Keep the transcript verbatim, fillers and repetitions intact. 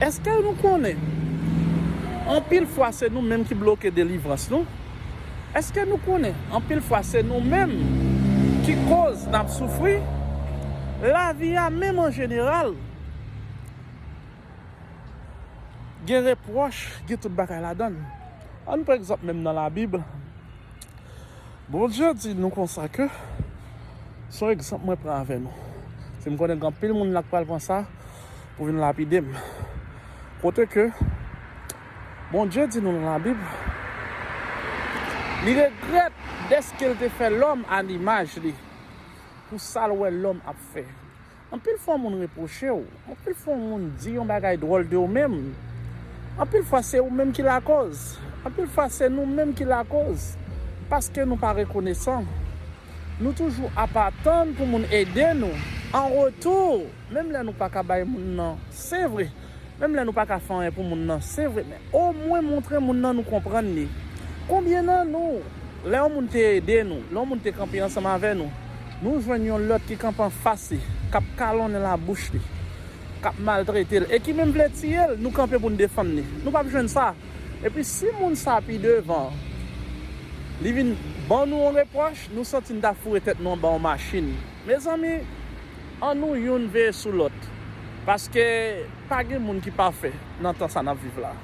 Èske nou konnen anpil fwa se nou menm ki bloke delivrans nou? Èske nou konnen anpil fwa se nou menm ki koz n ap soufri? Lavi a menm an jeneral gen repwòch, gen tout bagay ladan l. Ann pran egzanp menm nan Labib. Bondye di nou konsa ke, se yon egzanp mwen pran avè nou. Si m konnen gen anpil moun la k pral pran sa pou vin lapide m. Kote ke Bondye di nou nan Labib, li regrèt dèske l te fè lòm a limaj li, pou sa l wè lòm ap fè. Anpil fwa moun repwoche w. Anpil fwa moun di yon bagay dwòl de ou menm. Anpil fwa se ou menm ki lakòz. Anpil fwa se nou menm ki lakòz. Paske nou pa rekonesan. Nou toujou ap atann pou moun ede nou. An retou, menm lè nou pa ka bay moun nan, se vre, menm lè nou pa ka fè anyen pou moun nan, se vre, men omwen montre moun nan nou konprann li. Konbyen nan nou, lè yon moun te ede nou, lè yon moun te kanpe ansanm avè nou, nou jwenn yon lòt ki kanpe anfas li, k ap kalonnen labouch li, k ap maltrete l, e ki menm vle tiye l, nou kanpe pou n defann li? Nou p ap jwenn sa. Epi si moun sa pi devan, li vin ban nou yon repwòch, nou santi n ta foure tèt nou anba yon machin. Mezanmi, ann nou youn veye sou lòt. Paske pa gen moun ki pafè nan tan sa n ap viv la.